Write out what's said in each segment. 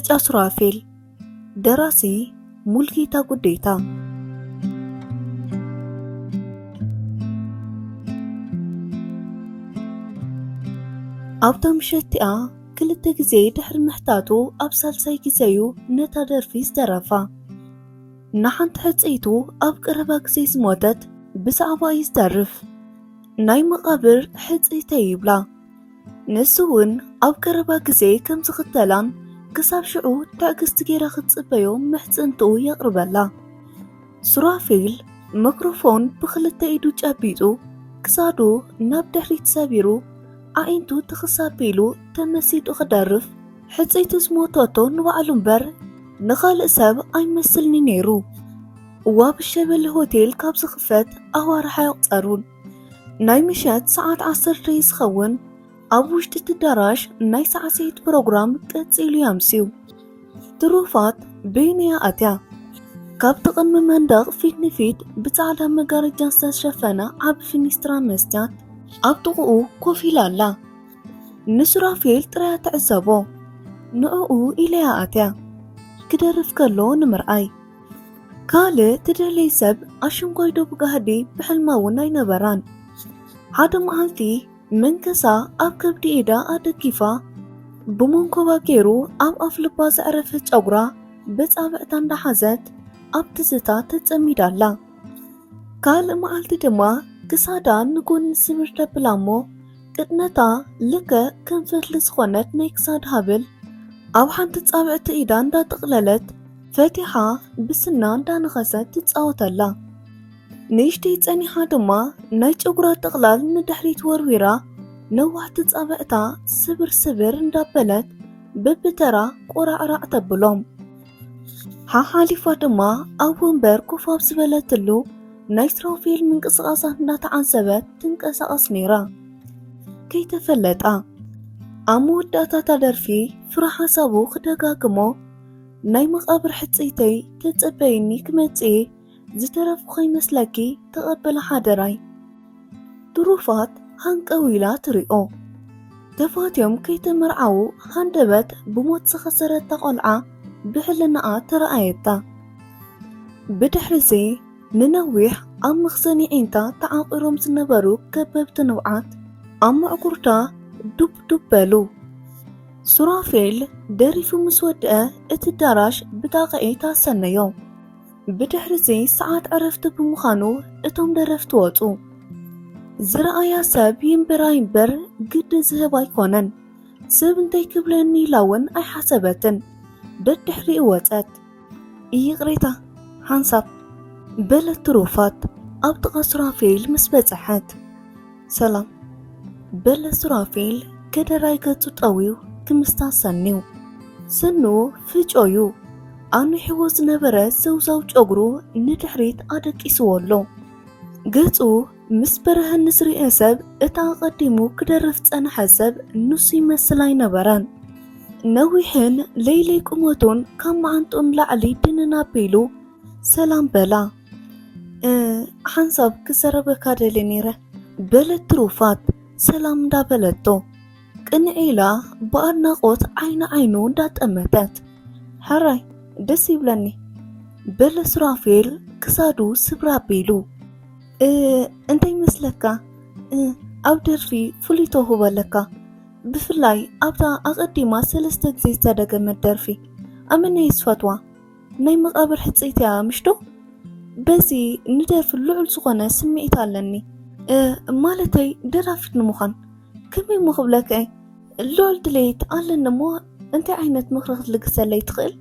ጫ ሱራፌል። ደራሲ ሙልጌታ ጉዴታ። ኣብታ ምሸት እቲኣ ክልተ ግዜ ድሕሪ ምሕታቱ፣ ኣብ ሳልሳይ ግዜ'ዩ ነታ ደርፊ ዝደረፋ። ንሓንቲ ሕጽይቱ ኣብ ቀረባ ግዜ ዝሞተት ብዛዕባ'ዩ ዝደርፍ። ናይ መቓብር ሕጽይተይ ይብላ። ንሱ እውን ኣብ ቀረባ ግዜ ከም ዝኽተላን ክሳብ ሽዑ ትዕግስቲ ገይራ ክትጽበዮ ምሕጽንትኡ የቕርበላ። ሱራፌል መክሮፎን ብኽልተ ኢዱ ጨቢጡ፣ ክሳዱ ናብ ድሕሪት ሰቢሩ፣ ኣዒንቱ ትኽስ ኣቢሉ ተመሲጡ ክደርፍ፣ ሕጽይቱ ዝሞተቶ ንባዕሉ እምበር ንኻልእ ሰብ ኣይመስልኒ ነይሩ። ዋብ ሸበሌ ሆቴል ካብ ዝኽፈት ኣዋርሕ ኣይቑጸሩን። ናይ ምሸት ሰዓት ዓሰርተ ዝኸውን ኣብ ውሽጢ እቲ ኣዳራሽ ናይ ሳዕስዒት ፕሮግራም ቀጺሉ ኣምስዩ። ትሩፋት በይኑ እያ ኣትያ። ካብቲ ቅድሚ መንደቕ ፊት ንፊት ብጻዕዳ መጋረጃ ዝተሸፈነ ዓቢ ፊኒስትራ መስትያት ኣብ ጥቕኡ ኮፍ ኢላ ኣላ። ንሱራፌል ጥራይ ትዕዘቦ። ንዕኡ ኢላ እያ ኣትያ። ክደርፍ ከሎ ንምርኣይ። ካልእ ትደልይ ሰብ ኣሽንኳይ ዶ ብጋህዲ ብሕልማ እውን ኣይነበራን። ሓደ መዓልቲ መንከሳ ኣብ ከብዲ ኢዳ ኣደጊፋ፣ ብመንኮባ ገይሩ ኣብ ኣፍ ልባ ዘዕረፈ ጨጉራ በጻብዕታ እንዳሓዘት ኣብ ትዝታ ተጸሚዳ ኣላ። ካልእ መዓልቲ ድማ ክሳዳ ንጎኒ ስብር ተብላ እሞ፣ ቅጥነታ ልክዕ ከም ፈትሊ ዝኾነት ናይ ክሳድ ሃብል ኣብ ሓንቲ ጻብዕቲ ኢዳ እንዳጠቕለለት፣ ፈቲሓ ብስና እንዳነኸሰት ትጻወተላ። ንእሽተይ ጸኒሓ ድማ ናይ ጨጉራ ጥቕላል ንድሕሪት ወርዊራ፣ ነዋሕቲ ጻብዕታ ስብር ስብር እንዳበለት በብተራ ቆራዕራዕ ተብሎም። ሓሓሊፋ ድማ ኣብ ወንበር ኮፍ ኣብ ዝበለትሉ ናይ ሱራፌል ምንቅስቓሳት እንዳተዓዘበት ትንቀሳቐስ ነይራ። ከይተፈለጣ። ኣብ መወዳእታ እታ ደርፊ ፍረ ሓሳቡ ክደጋግሞ፣ ናይ መቓብር ሕጽይተይ ተጸበይኒ ክመጽእ እየ፣ ዝተረፍኩ ከይመስለኪ ተቐበሊ ሓደራይ። ትሩፋት ሃንቀው ኢላ ትሪኦ። ተፋትዮም ከይተመርዓዉ ሃንደበት ብሞት ዝኸሰረታ ቆልዓ ብሕልናኣ ተረኣየታ። ብድሕሪዚ ንነዊሕ ኣብ መኽዘን ኣዒንታ ተዓቑሮም ዝነበሩ ከበብቲ ንብዓት ኣብ መዕጉርታ ዱብ ዱብ በሉ። ሱራፌል ደሪፉ ምስ ወድአ እቲ ኣዳራሽ ብጣቕዒት ኣሰነዮ። ብድሕሪዚ ሰዓት ዕረፍቲ ብምዃኑ እቶም ደረፍቲ ወጹ። ዝረኣያ ሰብ ይንበራ ይንበር ግዲ ዝህብ ኣይኮነን። ሰብ እንታይ ክብለኒ ኢላ እውን ኣይሓሰበትን። ደድሕሪኡ ወጸት። ይቕሬታ፣ ሓንሳብ፣ በለት ትሩፋት ኣብ ጥቓ ሱራፌል ምስ በጽሐት። ሰላም፣ በለ ሱራፌል ከደራይ ገጹ ጠውዩ ክምስታ ሰኒው። ስኑ ፍጮዩ ኣንሒዎ ዝነበረ ዘውዛው ጨጉሩ ንድሕሪት ኣደቂስዎ ኣሎ። ገጹ ምስ በርሀ ንዝርኤ ሰብ እታ ኣቐዲሙ ክደርፍ ዝጸንሐ ሰብ ንሱ ይመስል ኣይነበረን። ነዊሕን ለይለይ ቁመቱን ካብ መዓንጥኡ ንላዕሊ ድንን ኣቢሉ ሰላም በላ። "እ፣ ሓንሳብ ክዘረበካ ደልየ ነይረ" በለት ትሩፋት ሰላም እንዳበለቶ። ቅንዕ ኢላ ብኣድናቖት ዓይኒ ዓይኑ እንዳጠመተት። "ሕራይ፣ ደስ ይብለኒ" በለ ሱራፌል ክሳዱ ስብር ኣቢሉ። "እ፣ እንታይ ይመስለካ? እ፣ ኣብ ደርፊ ፍሉይ ተውህቦ ኣለካ። ብፍላይ ኣብታ ኣቐዲማ ሰለስተ ግዜ ዝተደገመት ደርፊ ኣመና እየ ዝፈትዋ። ናይ መቓብር ሕጽይቲ እያ ምሽዶ? በዚ ንደርፊ ልዑል ዝኾነ ስምዒት ኣለኒ። እ፣ ማለተይ ደራፊት ንምዃን ከመይ እሞ ክብለካ እየ? ልዑል ድሌት ኣለኒ እሞ እንታይ ዓይነት ምኽሪ ክትልግሰለይ ትኽእል?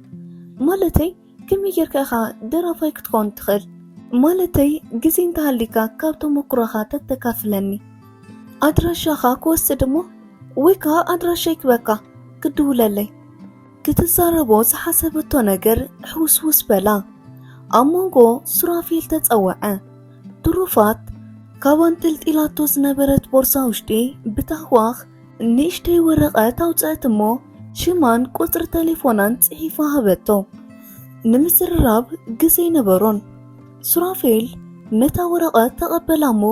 ማለተይ ከመይ ጌርካ ኢኻ ደራፋይ ክትኮን ትኽእል? ማለተይ ግዜ እንተሃሊካ ካብ ተመኩሮኻ ተተካፍለኒ? ኣድራሻኻ ክወስድ እሞ ወይ ከኣ ኣድራሻይ ክበካ ክትድውለለይ?" ክትዛረቦ ዝሓሰበቶ ነገር ሕውስውስ በላ። ኣብ መንጎ ሱራፌል ተጸወዐ። ትሩፋት ካብ ኣንጠልጢላቶ ዝነበረት ቦርሳ ውሽጢ ብታህዋኽ ንእሽተይ ወረቐት ኣውጽአት እሞ ሽማን ቁጽሪ ተሌፎናን ጽሒፋ ሃበቶ። ንምዝርራብ ግዜ ኣይነበሮን። ሱራፌል ነታ ወረቐት ተቐበላ እሞ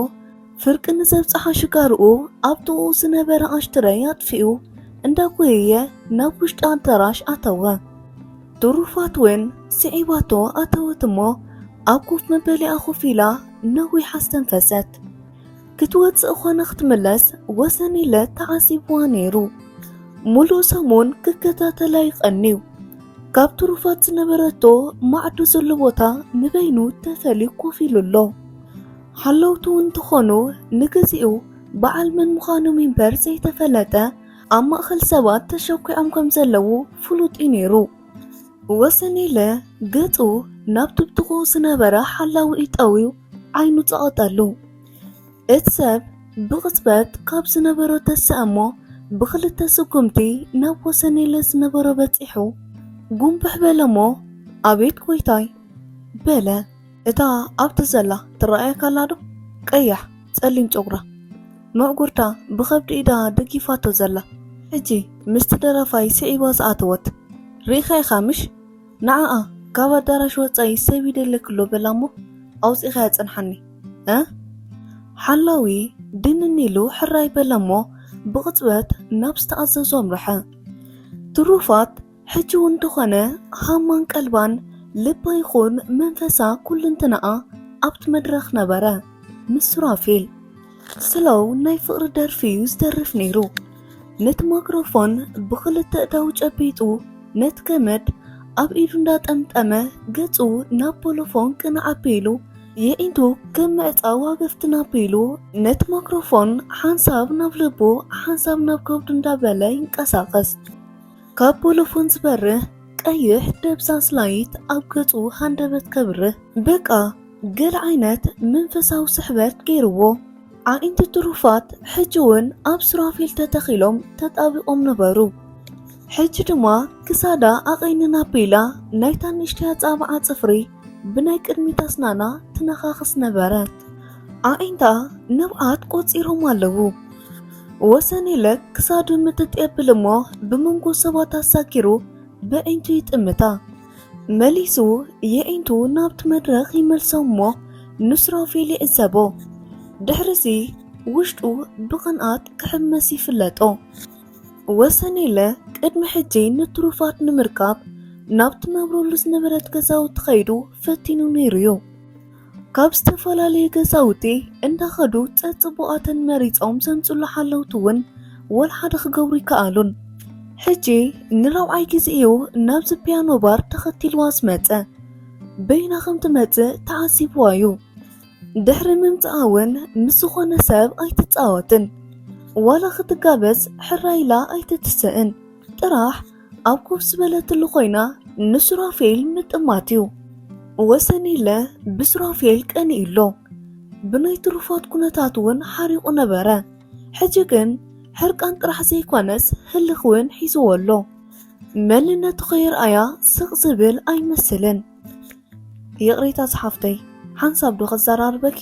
ፍርቂ ንዘብጽሓ ሽጋርኡ ኣብ ጥቕኡ ዝነበረ ኣሽትረይ ኣጥፊኡ እንዳጎየየ ናብ ውሽጢ ኣዳራሽ ኣተወ። ትሩፋት እውን ስዒባቶ ኣተወት እሞ ኣብ ኮፍ መበሊኣ ኮፍ ኢላ ነዊሕ ኣስተንፈሰት። ክትወጽእ ኾነ ክትምለስ ወሰኔለ ተዓሲብዋ ነይሩ። ሙሉእ ሰሙን ክከታተላ ይቐንዩ። ካብ ትሩፋት ዝነበረቶ ማዕዶ ዘሎ ቦታ ንበይኑ ተፈልዩ ኮፍ ኢሉ ኣሎ። ሓለውቱ እውን እንተኾኑ ንግዚኡ በዓል መን ምዃኖም እምበር ዘይተፈለጠ ኣብ ማእኸል ሰባት ተሸኲዖም ከም ዘለዉ ፍሉጥ እዩ ነይሩ። ወሰኔለ ገጹ ናብ ትብትኹ ዝነበረ ሓላዊ ጠውዩ ዓይኑ ጸቐጠሉ። እቲ ሰብ ብቕጽበት ካብ ዝነበሮ ተሰእሞ ብኽልተ ስጉምቲ ናብ ወሰኔለ ዝነበሮ በጺሑ ጉንብሕ በለሞ፣ ኣቤት ጎይታይ! በለ። እታ ኣብቲ ዘላ ትረኣየካ ኣላ ዶ? ቀያሕ ጸሊም ጨጉራ መዕጉርታ ብኸብዲ ኢዳ ደጊፋቶ ዘላ፣ ሕጂ ምስቲ ደራፋይ ስዒባ ዝኣተወት ርኢኻ ኢኻ ምሽ? ንዓኣ ካብ ኣዳራሽ ወጻኢ ሰብ ይደለክሎ በላ እሞ ኣውጺእኻያ ጽንሓኒ እ ሓላዊ ድንን ኢሉ ሕራይ በለ እሞ ብቕጽበት ናብ ዝተኣዘዞ ኣምርሐ። ትሩፋት ሕጂ እውን እንተኾነ ሃማን ቀልባን ልባ ይኹን መንፈሳ ኩልንትናኣ ኣብቲ መድረኽ ነበረ። ምስ ሱራፌል ስለው ናይ ፍቕሪ ደርፊ እዩ ዝደርፍ ነይሩ። ነቲ ማክሮፎን ብኽልተ እዳው ጨቢጡ ነቲ ገመድ ኣብ ኢዱ እንዳጠምጠመ ገጹ ናብ ቦሎፎን ቅንዕ ኣቢሉ የዒንቱ ከም ምዕጻው ኣገፍትን ኣቢሉ ነቲ ማክሮፎን ሓንሳብ ናብ ልቡ ሓንሳብ ናብ ከብዱ እንዳበለ ይንቀሳቐስ። ካብ ቦሎፎን ዝበርህ ቀይሕ ደብዛዝ ላይት ኣብ ገጹ ሃንደበት ከብርህ በቃ ገለ ዓይነት መንፈሳዊ ስሕበት ገይርዎ። ኣዒንቲ ትሩፋት ሕጂ እውን ኣብ ሱራፌል ተተኺሎም ተጣቢቖም ነበሩ። ሕጂ ድማ ክሳዳ ኣቐይንን ኣቢላ ናይታ ንእሽተይ ኣጻብዓ ጽፍሪ ብናይ ቅድሚት ኣስናና ትነኻኽስ ነበረት። ኣዒንታ ንብዓት ቆጺሮም ኣለዉ። ወሰኔለ ክሳዱ ምጥጥ የብል እሞ ብመንጎ ሰባት ኣሳጊሩ በዒንቱ ይጥምታ። መሊሱ የዒንቱ ናብቲ መድረኽ ይመልሶ እሞ ንሱራፌል ይዕዘቦ። ድሕሪዚ ውሽጡ ብቕንኣት ክሕመስ ይፍለጦ። ወሰኔለ ቅድሚ ሕጂ ንትሩፋት ንምርካብ ናብቲ ነብረሉ ዝነበረት ገዛውቲ ከይዱ ፈቲኑ ነይሩ እዩ። ካብ ዝተፈላለዩ ገዛውቲ እንዳኸዱ ጸጽቡቓተን መሪጾም ዘምጽሉ ሓለውቲ እውን ወላ ሓደ ክገብሩ ይከኣሉን። ሕጂ ንራብዓይ ግዜ እዩ ናብዚ ፒያኖ ባር ተኸቲልዋ ዝመጸ። በይና ከም ትመጽእ ተዓዚብዋ እዩ። ድሕሪ ምምጽኣ እውን ምስ ዝኾነ ሰብ ኣይትጻወትን። ዋላ ክትጋበዝ ሕራይ ኢላ ኣይትትስእን። ጥራሕ ኣብ ኮፍ ዝበለትሉ ኮይና ንሱራፌል ምጥማት እዩ። ወሰኔለ ብሱራፌል ቀኒኡ ኣሎ። ብናይ ትሩፋት ኩነታት እውን ሓሪቑ ነበረ። ሕጂ ግን ሕርቃን ጥራሕ ዘይኮነስ ህልኽ እውን ሒዝዎ ኣሎ። መንነቱ ከየርኣያ ስቕ ዝብል ኣይመስልን። ይቕሬታ ዝሓፍተይ፣ ሓንሳብ ዶ ከዘራርበኪ?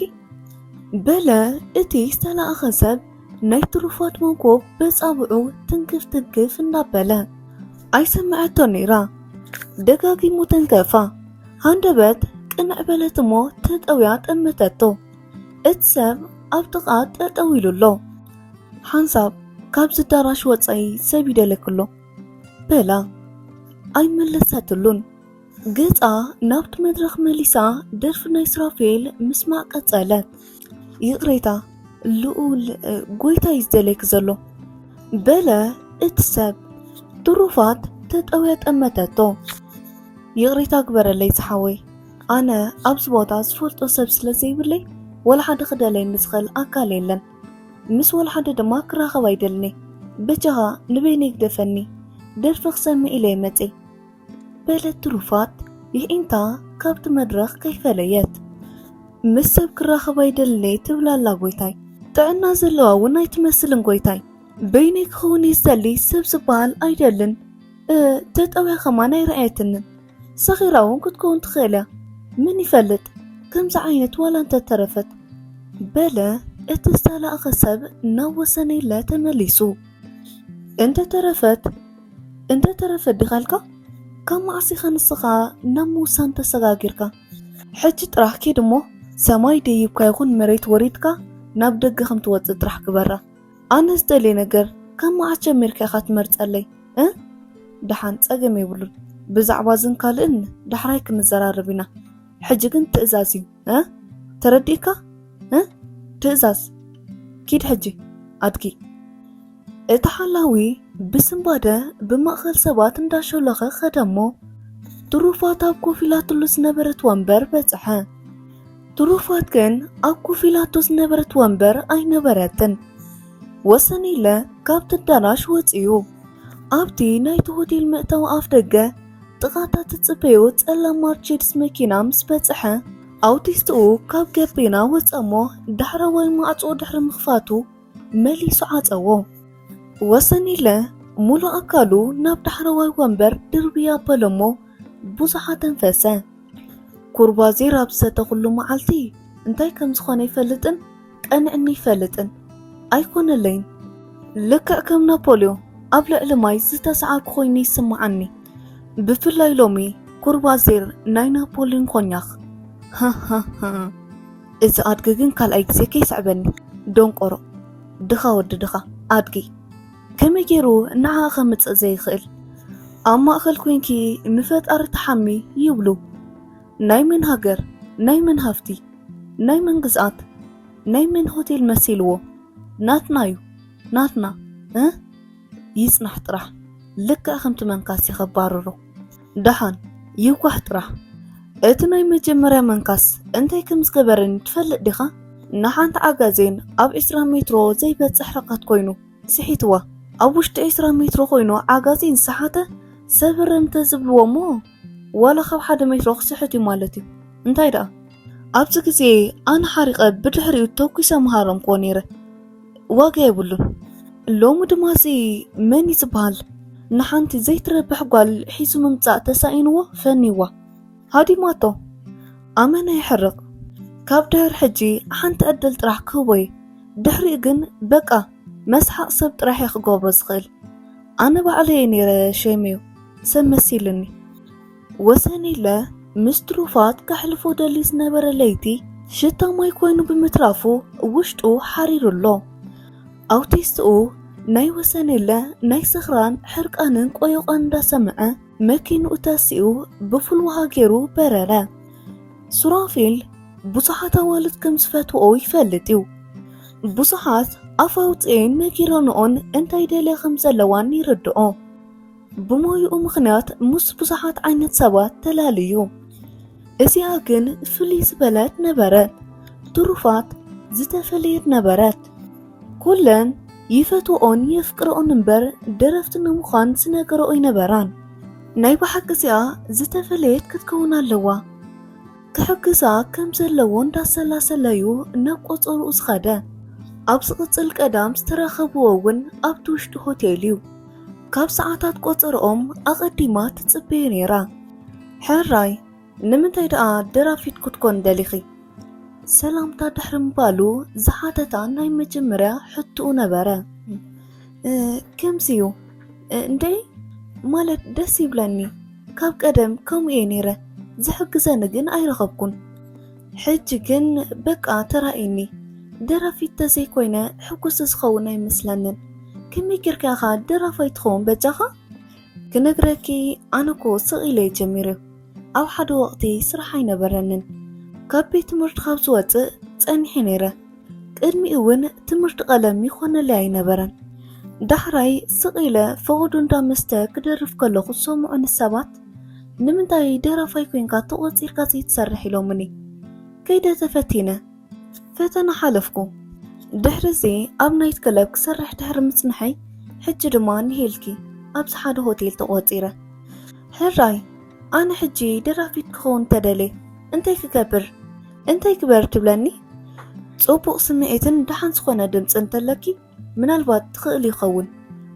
በለ እቲ ዝተላእኸ ሰብ ናይ ትሩፋት መንኮብ በጻብዑ ትንክፍ ትንክፍ እንዳበለ። ኣይሰምዐቶን ነይራ። ደጋጊሙ ተንከፋ። ሃንደበት ቅንዕ በለት እሞ ተጠውያ ጠመተቶ። እቲ ሰብ ኣብ ጥቓ ጠጠው ኢሉ ኣሎ። ሓንሳብ ካብዚ ኣዳራሽ ወጻኢ ሰብ ይደለክሎ በላ። ኣይመለሰትሉን። ገጻ ናብቲ መድረኽ መሊሳ ደርፊ ናይ ሱራፌል ምስማዕ ቀጸለት። ይቕሬታ ልኡል፣ ጎይታ እዩ ዝደለይክ ዘሎ በለ እቲ ሰብ። ትሩፋት ተጠውያ ጠመተቶ። ይቕሬታ ግበረለይ ዝሓወይ፣ ኣነ ኣብዚ ቦታ ዝፈልጦ ሰብ ስለ ዘይብለይ ወላ ሓደ ክደለየኒ ዝኽእል ኣካል የለን። ምስ ወላ ሓደ ድማ ክራኸብ ኣይደልን'የ። በጃኻ ንበይነይ ግደፈኒ፣ ደርፊ ክሰምዕ ኢለ እየ መጺኤ በለት ትሩፋት የዒንታ ካብቲ መድረኽ ከይፈለየት። ምስ ሰብ ክራኸብ ኣይደልን እየ ትብል ኣላ ጎይታይ። ጥዕና ዘለዋ እውን ኣይትመስልን ጎይታይ። በይነይ ክኸውን እየ ዝደሊ፣ ሰብ ዝበሃል ኣይደልን። እ፣ ተጠውያ ከማን ኣይረኣየትንን። ሰኺራ እውን ክትከውን ትኽእል እያ። መን ይፈልጥ? ከምዚ ዓይነት ዋላ እንተተረፈት በለ እቲ ዝተላእኸ ሰብ ናብ ወሰኔለ ተመሊሱ። እንተተረፈት እንተተረፈት ዲኻ ኢልካ? ካብ መዓስ ኢኻ ንስኻ ናብ ምውሳን ተሰጋጊርካ? ሕጂ ጥራሕ ኪድ እሞ ሰማይ ደይብካ ይኹን መሬት ወሪድካ ናብ ደገ ከም ትወጽእ ጥራሕ ግበራ። ኣነ ዝደልየ ነገር ካብ መዓስ ጀሚርካ ኢኻ ትመርጸለይ እ? ደሓን ጸገም የብሉን። ብዛዕባ ዝን ካልእን ዳሕራይ ክንዘራረብ ኢና። ሕጂ ግን ትእዛዝ እዩ። እ? ተረዲእካ? እ? ትእዛዝ። ኪድ ሕጂ፣ ኣድጊ። እቲ ሓላዊ ብስንባደ ብማእከል ሰባት እንዳሾለኸ ኸደ እሞ፣ ትሩፋት ኣብ ኮፍ ኢላትሉ ዝነበረት ወንበር በጽሐ። ትሩፋት ግን ኣብ ኮፍ ኢላቶ ዝነበረት ወንበር ኣይነበረትን። ወሰኔለ ካብቲ ኣዳራሽ ወጺኡ ኣብቲ ናይቲ ሆቴል መእተዊ ኣፍ ደገ ጥቓ እታ ትጽበዮ ጸላም ማርቼዲስ መኪና ምስ በጽሐ፣ ኣውቲስትኡ ካብ ገቤና ወጸ እሞ ዳሕረዋይ ማዕጾ ድሕሪ ምኽፋቱ መሊሱ ዓጸዎ። ወሰኔለ ሙሉእ ኣካሉ ናብ ዳሕረዋይ ወንበር ድርብይ ኣበሎ እሞ ብዙሕ ኣተንፈሰ። ኩርባዜር ኣብ ዝሰተኹሉ መዓልቲ እንታይ ከም ዝኾነ ኣይፈልጥን፣ ቀንዕኒ ኣይፈልጥን። ኣይኮነለይን። ልክዕ ከም ናፖልዮ ኣብ ልዕሊ ማይ ዝተሰዓርኩ ኮይኑ ይስምዓኒ። ብፍላይ ሎሚ ኩርባዜር ናይ ናፖሊዮን ኮኛኽ። ሃሃሃ። እዚ ኣድጊ ግን ካልኣይ ግዜ ከይስዕበኒ። ደንቆሮ። ድኻ ወዲ ድኻ። ኣድጊ። ከመይ ገይሩ ንዓኣ ከምጽእ ዘይኽእል? ኣብ ማእከል ኮንኪ ንፈጣሪ ተሓሚ ይብሉ። ናይ መን ሃገር፣ ናይ መን ሃፍቲ፣ ናይ መን ግዝኣት፣ ናይ መን ሆቴል መሲልዎ? ናትና እዩ፣ ናትና። እ? ይጽናሕ ጥራሕ። ልክዕ ከምቲ መንካስ ይኸባርሮ። ደሓን፣ ይውጋሕ ጥራሕ። እቲ ናይ መጀመርያ መንካስ እንታይ ከም ዝገበረኒ ትፈልጥ ዲኻ? ንሓንቲ ዓጋዜን ኣብ ዕስራ ሜትሮ ዘይበጽሕ ርሕቀት ኮይኑ ስሒትዋ። ኣብ ውሽጢ ዕስራ ሜትሮ ኮይኑ ዓጋዜን ዝሰሓተ ሰበረምተ ዝብልዎ እሞ፣ ዋላ ካብ ሓደ ሜትሮ ክስሕት እዩ ማለት እዩ። እንታይ ደኣ? ኣብዚ ግዜ ኣነ ሓሪቐ ብድሕሪኡ ተኩሰ ምሃረምክዎ ነይረ። ዋጋ የብሉን። ሎሚ ድማ እዚ መን እዩ ዝበሃል ንሓንቲ ዘይትረብሕ ጓል ሒዙ ምምጻእ ተሳኢንዎ ፈንይዋ። ሃዲማቶ። ኣመና የሕርቕ። ካብ ድሕሪ ሕጂ ሓንቲ ዕድል ጥራሕ ክህቦ እየ። ድሕሪኡ ግን በቃ መስሓቕ ሰብ ጥራሕ እየ ክገብሮ ዝኽእል። ኣነ ባዕለይ እየ ነይረ ሸይመዮ፣ ሰብ መሲልኒ። ወሰኔለ ምስ ትሩፋት ከሕልፎ ደልዩ ዝነበረ ለይቲ ሽታ ማይ ኮይኑ ብምትራፉ ውሽጡ ሓሪሩ ኣሎ። ኣውቲስትኡ ናይ ወሰኔለ ናይ ስኽራን ሕርቃንን ቆዮቓን እንዳሰምዐ መኪንኡ ተሲኡ ብፉል ውሃ ገይሩ በረረ። ሱራፊል ብዙሓት ኣዋልድ ከም ዝፈትውኦ ይፈልጥ እዩ። ብዙሓት ኣፍ ኣውፅኤን ነጊረንኦን እንታይ ደልያ ከም ዘለዋን ይርድኦ። ብሞይኡ ምኽንያት ምስ ብዙሓት ዓይነት ሰባት ተላልዩ። እዚኣ ግን ፍልይ ዝበለት ነበረት። ትሩፋት ዝተፈለየት ነበረት። ኩለን ይፈትውኦን የፍቅርኦን እምበር ደረፍቲ ንምዃን ዝነገርኦ ኣይነበራን። ናይ ብሓቂ እዚኣ ዝተፈለየት ክትከውን ኣለዋ። ክሕግዛ ከም ዘለዎ እንዳሰላሰለዩ ናብ ቆጸርኡ ዝኸደ። ኣብ ዝቕጽል ቀዳም ዝተራኸብዎ እውን ኣብቲ ውሽጢ ሆቴል እዩ። ካብ ሰዓታት ቆጸርኦም ኣቐዲማ ትጽበዮ ነይራ። ሕራይ፣ ንምንታይ ደኣ ደራፊት ክትኮን ደሊኺ? ሰላምታ ድሕሪ ምባሉ ዝሓተታ ናይ መጀመርያ ሕቶኡ ነበረ። እ፣ ከምዚ እዩ። እ፣ እንዴ? ማለት ደስ ይብለኒ። ካብ ቀደም ከምኡ እየ ነይረ። ዝሕግዘኒ ግን ኣይረኸብኩን። ሕጂ ግን በቃ ተራእየኒ። ደራፊት ተዘይኮይነ ሕጉስ ዝኸውን ኣይመስለንን። ከመይ ጌርካ ኢኻ ደራፋይ ትኸውን በጃኻ? ክነግረኪ፣ ኣነ እኮ ስቕ ኢለ እየ ጀሚረ። ኣብ ሓደ ወቕቲ ስራሕ ኣይነበረንን። ካብ ቤት ትምህርቲ ካብ ዝወጽእ ጸኒሐ ነይረ። ቅድሚኡ እውን ትምህርቲ ቀለም ይኾነለይ ኣይነበረን። ዳሕራይ ስቕ ኢለ ፈቐዶ እንዳ መስተ ክደርፍ ከለኹ ዝሰምዑኒ ሰባት፣ "ንምንታይ ደራፋይ ኮንካ ተቖጺርካ ዘይትሰርሕ?" ኢሎምኒ። ከይደ ተፈቲነ። ፈተና ሓለፍኩ። ድሕሪ እዚ ኣብ ናይት ክለብ ክሰርሕ ድሕሪ ምጽንሐይ፣ ሕጂ ድማ ንሄልኪ ኣብዚ ሓደ ሆቴል ተቖጺረ። ሕራይ፣ ኣነ ሕጂ ደራፊት ክኸውን እንተደልየ እንታይ ክገብር? እንታይ ግበር ትብለኒ? ጽቡቕ ስምዒትን ደሓን ዝኾነ ድምጺ እንተለኪ ምናልባት ትኽእሊ ይኸውን፣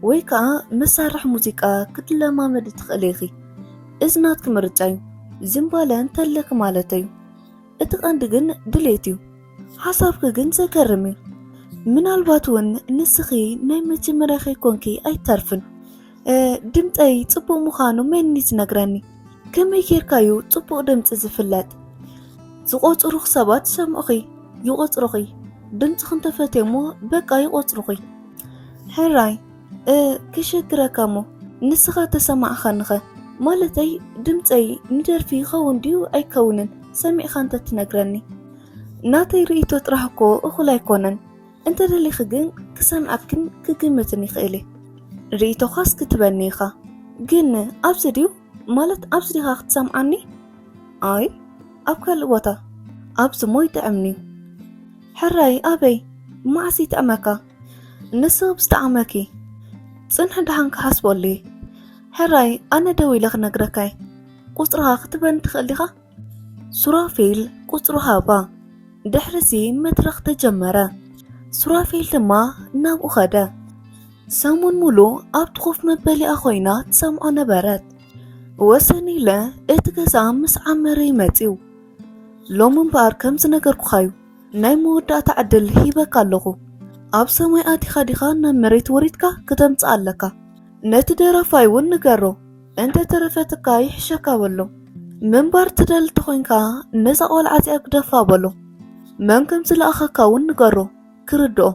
ወይ ከኣ መሳርሒ ሙዚቃ ክትለማመዲ ትኽእሊ ኢኺ። እዚ ናትኪ ምርጫ እዩ። ዝንባለ እንተለኪ ማለተይ እዩ። እቲ ቀንዲ ግን ድሌት እዩ። ሓሳብኪ ግን ዘገርም እዩ። ምናልባት እውን ንስኺ ናይ መጀመርያ ከይኮንኪ ኣይተርፍን። እ፣ ድምፀይ ጽቡቕ ምዃኑ መን እዩ ዝነግረኒ? ከመይ ጌርካ እዩ ጽቡቕ ድምፂ ዝፍለጥ? ዝቖጽሩኽ ሰባት ይሰምዑኺ፣ ይቖጽሩኺ። ድምፅኺ እንተፈትዮ እሞ በቃ ይቖጽሩኺ። ሕራይ፣ እ፣ ክሸግረካ እሞ ንስኻ ተሰማዕኻኒኸ? ማለተይ ድምፀይ ንደርፊ ይኸውን ድዩ ኣይከውንን ሰሚዕኻ እንተትነግረኒ። ናተይ ርእይቶ ጥራሕ እኮ እኹል ኣይኮነን። እንተደሊኺ ግን ክሰምዐክን ክግምትን ይኽእል እየ። ርእይቶኻስ ክትበኒ ኢኻ። ግን ኣብዚ ድዩ? ማለት ኣብዚ ዲኻ ክትሰምዓኒ? ኣይ፣ ኣብ ካልእ ቦታ። ኣብዚ ሞ ይጥዕምኒ እዩ። ሕራይ ኣበይ? መዓስ ይጥዕመካ? ንስኺ ብዝጠዓመኪ። ጽንሒ ደሓን ክሓስበሉ እየ። ሕራይ ኣነ ደዊለ ክነግረካ እየ። ቁጽርኻ ክትበኒ ትኽእል ዲኻ? ሱራፌል ቁጽሩ ሃባ። ድሕሪዚ መድረኽ ተጀመረ። ሱራፌል ድማ ናብኡ ኸደ። ሰሙን ሙሉእ ኣብቲ ኮፍ መበሊኣ ኮይና ትሰምዖ ነበረት። ወሰን ኢለ እቲ ገዛ ምስ ዓመረ እዩ መጺኡ። ሎሚ እምበኣር ከም ዝነገርኩኻዩ ናይ መወዳእታ ዕድል ሂበካ ኣለኹ። ኣብ ሰማይ ኣቲኻ ዲኻ ናብ መሬት ወሪድካ ክተምጽእ ኣለካ። ነቲ ደራፋይ እውን ንገሮ፣ እንተ ተረፈትካ ይሕሸካ በሎ። ምንባር ትደሊ ተኾይንካ ነዛ ቆልዓ እዚኣ ግደፋ በሎ። መን ከም ዝለኣኸካ እውን ንገሮ፣ ክርድኦ።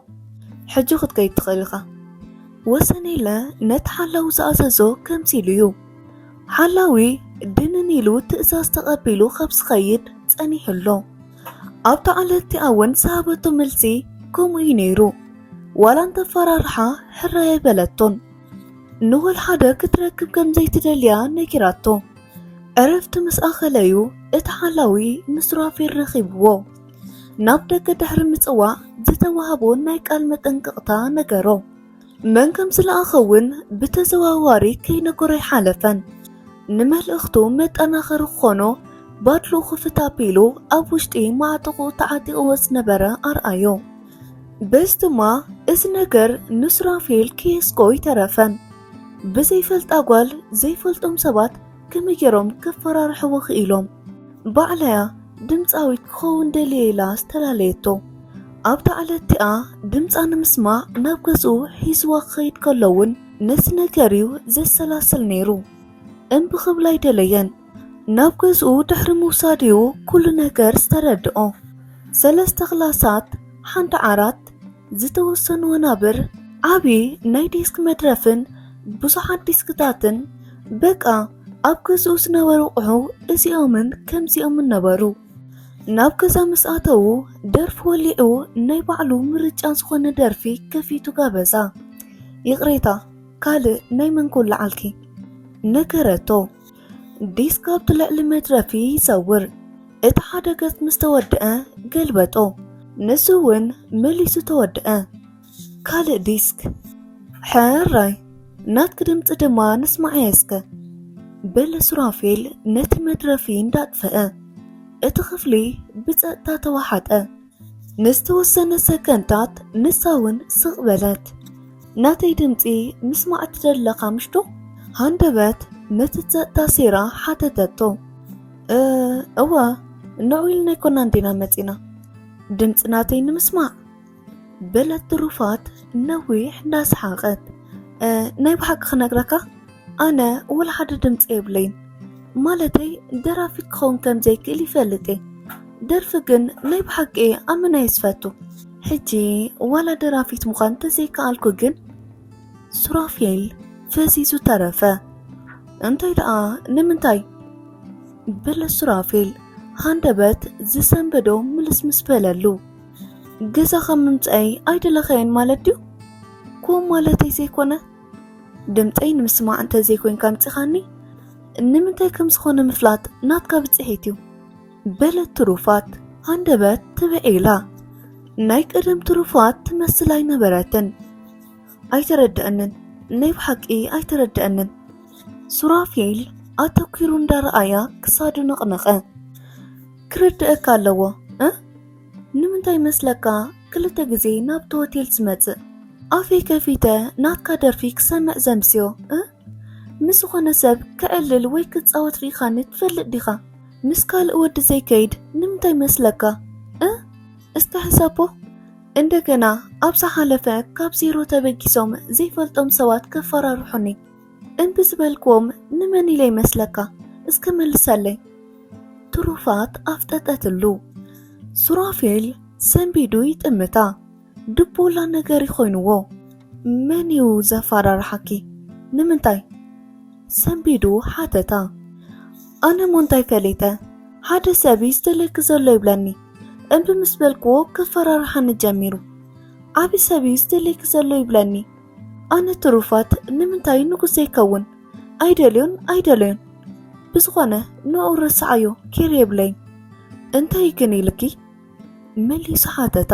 ሕጂ ክትከይድ ትኽእል ኢኻ። ወሰን ኢለ ነቲ ሓላዊ ዝኣዘዞ ከምሲሉ እዩ። ሓላዊ ድንን ኢሉ ትእዛዝ ተቐቢሉ ካብ ዝኸይድ ጸኒሑ ኣሎ። ኣብታ ዕለት እቲኣ እውን ዝሃበቶ መልሲ ከምኡ እዩ ነይሩ። ዋላ እንተፈራርሓ ሕራይ ኣይበለቶን። ንወልሓደ ክትረክብ ከም ዘይትደልያ ነጊራቶ። ዕረፍቲ ምስ ኣኸለዩ እቲ ሓላዊ ንሱራፌል ረኺብዎ። ናብ ደገ ድሕሪ ምጽዋዕ ዝተዋህቦ ናይ ቃል መጠንቀቕታ ነገሮ። መን ከም ዝለኣኸ እውን ብተዘዋዋሪ ከይነገሮ ኣይሓለፈን። ንመልእኽቱ መጠናኸሪ ክኾኖ ባድልኡ ክፍት ኣቢሉ ኣብ ውሽጢ ማዕጥቑ ተዓጢቕዎ ዝነበረ ኣርኣዮ። በዚ ድማ እዚ ነገር ንሱራፌል ክየስክኦ ኣይተረፈን። ብዘይፈልጣ ጓል ዘይፈልጦም ሰባት ከመይ ገይሮም ከፈራርሕዎ ክኢሎም? ባዕላያ ድምፃዊት ክኸውን ደልየ ኢላ ዝተላለየቶ። ኣብታ ዕለት እቲኣ ድምፃ ንምስማዕ ናብ ገዝኡ ሒዝዋ ክኸይድ ከሎ እውን ነቲ ነገር እዩ ዘሰላስል ነይሩ። እምቢ ክብል ኣይደለየን። ናብ ገዝኡ ድሕሪ ምውሳዱ እዩ ኩሉ ነገር ዝተረድኦ። ሰለስተ ክላሳት፣ ሓንቲ ዓራት፣ ዝተወሰኑ ወናብር፣ ዓቢ ናይ ዴስክ መድረፍን ብዙሓት ዲስክታትን፣ በቃ ኣብ ገዝኡ ዝነበሩ ኣቑሑ እዚኦምን ከምዚኦምን ነበሩ። ናብ ገዛ ምስ ኣተዉ ደርፊ ወሊዑ ናይ ባዕሉ ምርጫ ዝኾነ ደርፊ ከፊቱ ጋበዛ። ይቕሬታ፣ ካልእ ናይ መን ክውልዓልኪ? ነገረቶ። ዲስክ ኣብቲ ልዕሊ መድረፊ ይዘውር። እቲ ሓደ ገጽ ምስ ተወድአ ገልበጦ። ንሱ እውን መሊሱ ተወድአ። ካልእ ዲስክ። ሕራይ፣ ናትኪ ድምጺ ድማ ንስማዓዮ እስከ፣ በለ ሱራፌል ነቲ መድረፊ እንዳጥፈአ። እቲ ክፍሊ ብጸጥታ ተዋሓጠ። ንዝተወሰነ ሰከንዳት ንሳ እውን ስቕ በለት። ናተይ ድምጺ ምስማዕ ትደሊ ኣለኻ ምሽቱ? ሃንደበት ነቲ ጸጥታ ሴራ ሓተተቶ። እ፣ እወ፣ ንዕኡ ኢልና ኣይኮናን እንዲና መጺና። ድምጺ ናተይ ንምስማዕ? በለት ትሩፋት ነዊሕ እንዳሰሓቐት። እ፣ ናይ ብሓቂ ክነግረካ፣ ኣነ ወላ ሓደ ድምጺ የብለይን። ማለተይ ደራፊት ክኸውን ከም ዘይክእል ይፈልጥ እየ። ደርፊ ግን ናይ ብሓቂ ኣመና እየ ዝፈቱ። ሕጂ ዋላ ደራፊት ምዃን እንተዘይከኣልኩ ግን፣ ሱራፌል ፈዚዙ ተረፈ። እንታይ ደኣ ንምንታይ? በለ ሱራፌል ሃንደበት ዝሰንበዶ ምልስምስ በለሉ። ገዛ ካብ ምምጻእይ ኣይደለኻዮን ማለት ድዩ? ከምኡ ማለተይ ዘይኮነ። ድምጸይ ንምስማዕ እንተዘይኮይንካ ኣምጺኻኒ፣ ንምንታይ ከም ዝኾነ ምፍላጥ ናትካ ብጽሒት እዩ። በለት ትሩፋት ሃንደበት ትብዕ ኢላ። ናይ ቀደም ትሩፋት ትመስል ኣይነበረትን። ኣይተረድአንን፣ ናይ ብሓቂ ኣይተረድአንን። ሱራፌል ኣተኲሩ እንዳረኣያ ክሳዱ ነቕነቐ። ክርድአካ ኣለዎ እ? ንምንታይ መስለካ ክልተ ግዜ ናብቲ ሆቴል ዝመጽእ? ኣፈይ ከፊተ ናትካ ደርፊ ክሰምዕ ዘምስዮ እ? ምስ ዝኾነ ሰብ ክዕልል ወይ ክጻወት ርኢኻኒ ትፈልጥ ዲኻ? ምስ ካልእ ወዲ ዘይከይድ ንምንታይ መስለካ እ? እስከ ሕሰቦ። እንደገና ኣብ ዝሓለፈ ካብ ዜሮ ተበጊሶም ዘይፈልጦም ሰባት ከፈራርሑኒ እምቢ ዝበልክዎም ንመን ኢለ ይመስለካ? እስከ መልሰለይ። ትሩፋት ኣፍጠጠትሉ። ሱራፌል ሰንቢዱ ይጥምታ። ድቦላ ነገር ይኾይንዎ። መን እዩ ዘፈራርሓኪ? ንምንታይ? ሰንቢዱ ሓተታ። ኣነ ሞ እንታይ ፈሊጠ? ሓደ ሰብ እዩ ዝደልየኪ ዘሎ ይብለኒ። እምቢ ምስ በልክዎ ከፈራርሓኒ ጀሚሩ። ዓቢ ሰብ እዩ ዝደልየኪ ዘሎ ይብለኒ። ኣነ ትሩፋት ንምንታይ ንጉስ ዘይከውን? ኣይደልዮን ኣይደልዮን። ብዝኾነ ንኡ ረስዓዮ፣ ኬር የብለይን። እንታይ ግን ኢልኪ? መሊሱ ሓተታ።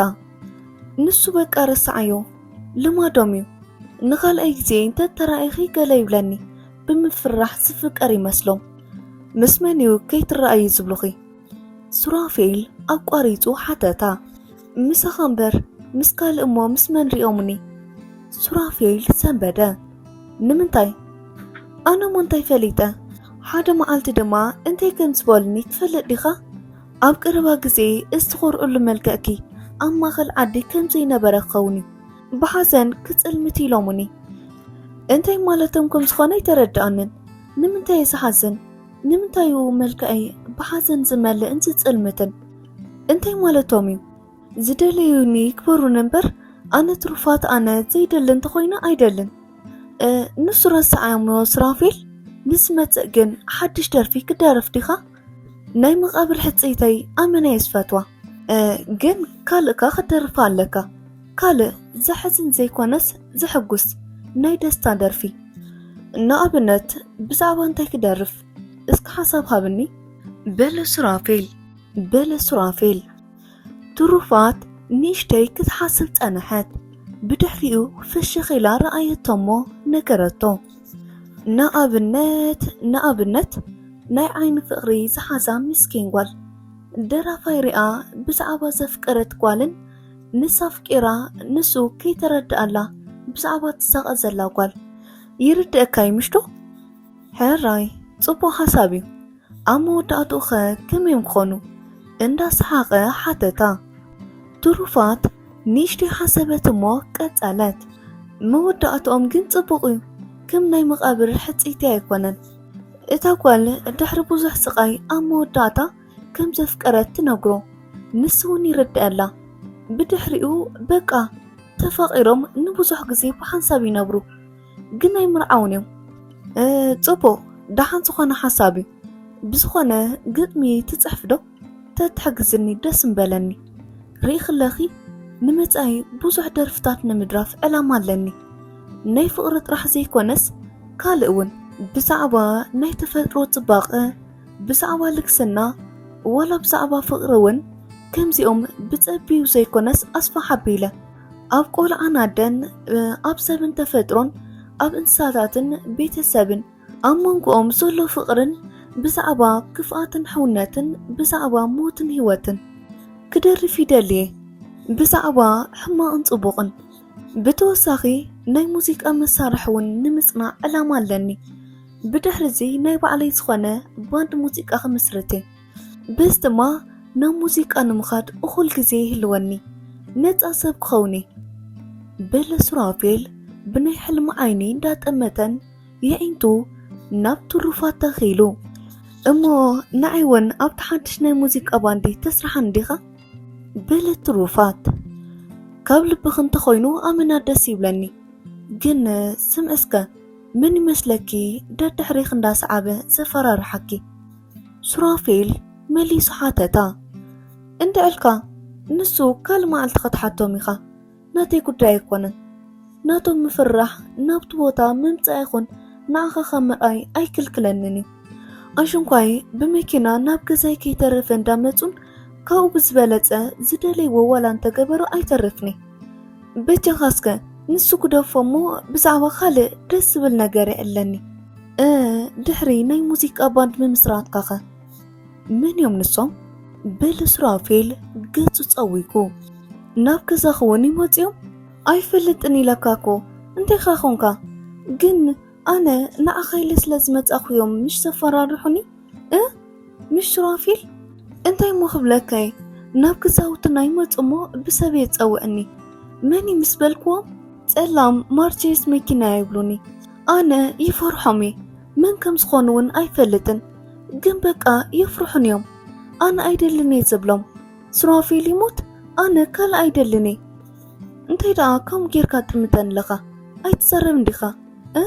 ንሱ በቃ ረስዓዮ፣ ልማዶም እዩ። ንኻልኣይ ግዜ እንተ ተራኢኺ ገለ ይብለኒ፣ ብምፍራሕ ዝፍቀር ይመስሎም። ምስ መን እዩ ከይትረኣዩ ዝብሉኺ? ሱራፌል ኣቋሪጹ ሓተታ። ምሳኻ እምበር ምስ ካልእ እሞ ምስ መን ሪኦምኒ? ሱራፌል ሰንበደ። ንምንታይ? ኣነ እሞ እንታይ ፈሊጠ? ሓደ መዓልቲ ድማ እንታይ ከም ዝበሉኒ ትፈልጥ ዲኻ? ኣብ ቀረባ ግዜ እዚ ትኾርዕሉ መልክዕኪ ኣብ ማእኸል ዓዲ ከም ዘይነበረ ክኸውን እዩ። ብሓዘን ክጽልምት ኢሎምኒ። እንታይ ማለቶም ከም ዝኾነ ኣይተረድኣንን። ንምንታይ እየ ዝሓዝን? ንምንታይ እዩ መልክዐይ ብሓዘን ዝመልእን ዝጽልምትን? እንታይ ማለቶም እዩ? ዝደለዩኒ ይግበሩኒ እምበር፣ ኣነ ትሩፋት ኣነ ዘይደሊ እንተኾይነ ኣይደልን። እ፣ ንሱ ረስዓዮ እሞ ሱራፌል፣ ንዝመጽእ ግን ሓድሽ ደርፊ ክደርፍ ዲኻ? ናይ መቓብር ሕጽይተይ ኣመና እየ ዝፈትዋ። እ፣ ግን ካልእ ከኣ ክደርፋ ኣለካ። ካልእ ዘሕዝን ዘይኮነስ ዘሐጉስ ናይ ደስታ ደርፊ። ንኣብነት ብዛዕባ እንታይ ክደርፍ? እስኪ ሓሳብ ሃብኒ። በለ ሱራፌል፣ በለ ሱራፌል። ትሩፋት ንእሽተይ ክትሓስብ ጸንሐት። ብድሕሪኡ ፍሽኽ ኢላ ረኣየቶ እሞ ነገረቶ። ንኣብነት፣ ንኣብነት ናይ ዓይኒ ፍቕሪ ዝሓዛ ምስኪን ጓል። ደራፋይ ሪኣ ብዛዕባ ዘፍቀረት ጓልን ንሳ ኣፍቂራ ንሱ ከይተረድኣላ ብዛዕባ ትሳቐ ዘላ ጓል። ይርድኣካ እዩ ምሽቶ? ሕራይ፣ ጽቡቕ ሓሳብ እዩ። ኣብ መወዳእትኡኸ ከመይ እዮም ክኾኑ? እንዳሰሓቐ ሓተታ። ትሩፋት ንእሽተይ ሓሰበት እሞ ቀጸለት። መወዳእትኦም ግን ጽቡቕ እዩ። ከም ናይ መቓብር ሕጽይቲ ኣይኮነን። እታ ጓል ድሕሪ ብዙሕ ስቓይ ኣብ መወዳእታ ከም ዘፍቀረት ትነግሮ። ንሱ እውን ይርድኣላ። ብድሕሪኡ በቃ ተፋቒሮም ንብዙሕ ግዜ ብሓንሳብ ይነብሩ። ግን ኣይምርዓውን እዮም። እ፣ ጽቡቕ፣ ደሓን ዝኾነ ሓሳብ እዩ። ብዝኾነ ግጥሚ ትጽሕፊ ዶ? ተትሕግዝኒ ደስ ምበለኒ። ርኢኺ ኣለኺ፣ ንመጻኢ ብዙሕ ደርፍታት ንምድራፍ ዕላማ ኣለኒ። ናይ ፍቕሪ ጥራሕ ዘይኮነስ ካልእ እውን፣ ብዛዕባ ናይ ተፈጥሮ ጽባቐ፣ ብዛዕባ ልግስና፣ ዋላ ብዛዕባ ፍቕሪ እውን። ከምዚኦም ብጸቢቡ ዘይኮነስ ኣስፍሕ ኣቢለ፣ ኣብ ቆልዓን ኣደን፣ እ፣ ኣብ ሰብን ተፈጥሮን፣ ኣብ እንስሳታትን ቤተሰብን፣ ኣብ መንጎኦም ዘሎ ፍቕርን፣ ብዛዕባ ክፍኣትን ሕውነትን፣ ብዛዕባ ሞትን ህይወትን ክደርፍ ይደሊ እየ። ብዛዕባ ሕማቕን ጽቡቕን። ብተወሳኺ ናይ ሙዚቃ መሳርሒ እውን ንምጽናዕ ዕላማ ኣለኒ። ብድሕሪ እዚ ናይ ባዕለይ ዝኾነ ባንድ ሙዚቃ ክምስርት እየ። በዚ ድማ ናብ ሙዚቃ ንምኻድ እኹል ግዜ ይህልወኒ። ነጻ ሰብ ክኸውን እየ። በለ ሱራፌል ብናይ ሕልሚ ዓይኒ እንዳጠመተን የዒንቱ ናብ ትሩፋት ተኺሉ። እሞ ንዓይ እውን ኣብቲ ሓድሽ ናይ ሙዚቃ ባንዲ ተስርሓኒ ዲኻ? በለት ትሩፋት። ካብ ልብኺ እንተኾይኑ ኣመና ደስ ይብለኒ። ግን ስምዒ እስከ፣ መን ይመስለኪ ደድሕሪኺ እንዳሰዓበ ዘፈራርሓኪ? ሱራፌል መሊሱ ሓተታ። እንድዕልካ ንሱ ካልእ መዓልቲ ክትሓቶም ኢኻ። ናተይ ጉዳይ ኣይኮነን። ናቶም ምፍርራሕ ናብቲ ቦታ ምምጻእ ይኹን ንዓኻ ካብ ምርኣይ ኣይክልክለንን እዩ። ኣሽንኳይ ብመኪና ናብ ገዛይ ከይተረፈ እንዳመጹን ካብኡ ብዝበለጸ ዝደለይዎ ዋላ እንተገበሩ ኣይተርፍኒ። በጃኻ እስከ ንሱ ግደፎ እሞ ብዛዕባ ካልእ ደስ ዝብል ነገር የዕለኒ። እ፣ ድሕሪ ናይ ሙዚቃ ባንድ ምምስራትካኸ? መን እዮም ንሶም? በለ ሱራፌል ገጹ ጸዊጉ። ናብ ገዛኺ እውን ይመጹ እዮም? ኣይፈልጥን ኢለካ እኮ። እንታይ ኻ ኾንካ? ግን ኣነ ንዓኻ ኢለ ስለ ዝመጻኹ እዮም ምሽ ዘፈራርሑኒ? እ? ምሽ ሱራፌል? እንታይ እሞ ክብለካ እየ? ናብ ገዛውትና ይመጹ እሞ ብሰብ እየ ዝጸውዐኒ። መን እዩ ምስ በልክዎም፣ ጸላም ማርቼስ መኪና እያ ይብሉኒ። ኣነ ይፈርሖም እየ። መን ከም ዝኾኑ እውን ኣይፈልጥን። ግን በቃ የፍርሑኒ እዮም። ኣነ ኣይደልን እየ ዝብሎም። ሱራፌል ይሙት፣ ኣነ ካልእ ኣይደልን እየ። እንታይ ደኣ ከምኡ ጌርካ ትጥምተኒ ኣለኻ? ኣይትዛረብን ዲኻ? እ?